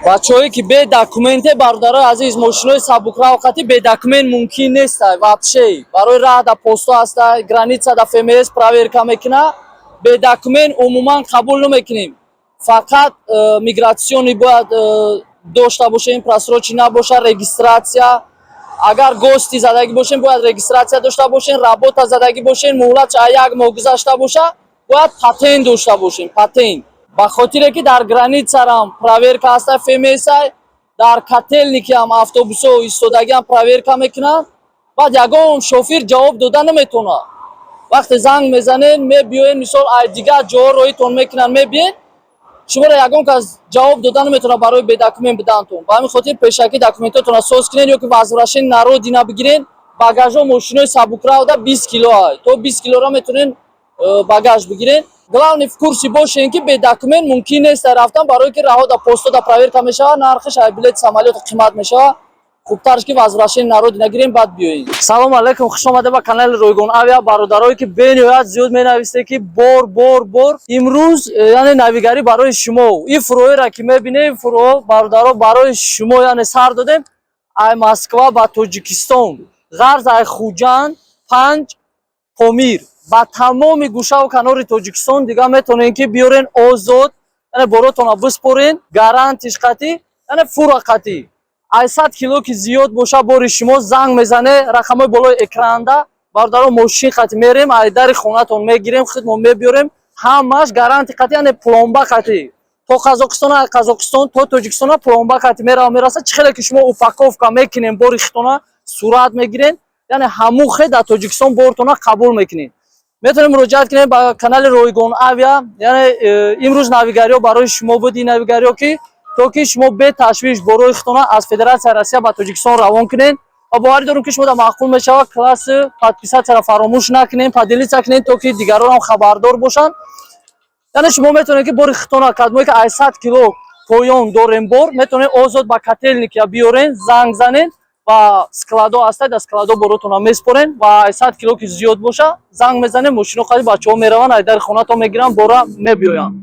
Бачаҳое, ки бе документе, бародарои азиз, мошинои сабукрав қати бе документ мумкин нестай вообще. Барои раҳ да посто ҳастай, граница да ФМС проверка мекуна. Бе документ умуман қабул намекунем. Фақат миграционный бояд дошта бошем, просроченный набоша, регистрация. Агар гости задагӣ бошем, бояд регистрация дошта бошем, работа задагӣ бошем, муҳлатш як моҳ гузашта боша, бояд патент дошта бошем, патент. Ба хотире ки дар границарам проверка ҳаста, ФМС, дар Котельники ҳам автобусо истодагиам проверка мекунанд. Баъд ягон шофир ҷавоб дода наметавонад. Вақте занг мезанед, мебиёед, мисол, ай дигар ҷоҳо роҳитон мекунанд, мебиед, шуморо ягон кас ҷавоб дода наметавонад барои бедокумент бидантон. Ба ҳамин хотир пешакӣ документотонро соз кунед ё ки возвращение на родина бигирен. Багажо мошинои сабукравда 20 кило ай, то 20 килоро метавонен багаж бигирен. Главный, в курсе бошен, ки бе документ мумкин нест рафтан, барое ки раҳо да постода проверка мешавад, нархиш ай билети самолёт қимат мешавад. Хубтарш ки возвращение на родина гирем, баъд биёед. Салому алайкум, хуш омада ба канали Ройгон Авиа. Бародарое, ки бениҳоят зиёд менависте, ки бор, бор, бор, имрӯз яъне навигарӣ барои шумо. Ин фуроеро, ки мебинем, фуро, бародаро, барои шумо, яъне сар додем ай Москва ба Тоҷикистон, ғарз ай Хуҷанд, Панҷ, Помир, ба тамоми гӯшаву канори Тоҷикистон дига метавонем, ки биёрен озод, яъне боротона биспорен, гарантиш қатӣ, яъне фура қатӣ. Ай 100 кило ки зиёд боша бори шумо, занг мезане, рақамҳои болои экранда, бародаро, мошин қатӣ мерем, ай дари хонатон мегирем, худмон мебиёрем, ҳамаш гаранти қатӣ, яъне пломба қатӣ то Қазоқистон, ай Қазоқистон то Тоҷикистона пломба қатӣ мерава, мераса. Чӣ хеле ки шумо упаковка мекунем, бори хитона сурат мегирен, яъне ҳамун хел дар Тоҷикистон бортона қабул мекунем. Метавонем муроҷиат кунем ба канали Ройгон Авиа. Яъне имрӯз навигариҳо барои шумо буд, ин навигариҳо, ки то ки шумо беташвиш борои худтона аз Федератсияи Россия ба Тоҷикистон равон кунед. Ва боварӣ дорем, ки шумо да маъқул мешавад. Класс, подписаться ро фаромӯш накунем, поделиться кунем, то ки дигарон хабардор бошанд. Яъне шумо метавонед, ки бори худтона, кадмое ки ай 100 кило поён дорем бор, метавонед озод ба Котельники биёрен, занг занен ва складо ҳастад, дар складо боротона меспорен. Ва ай 100 кило ки зиёд боша, занг мезанем, мошино қади бачаҳо мераванд, ай дари хонатон мегиранд, бора мебиёянд.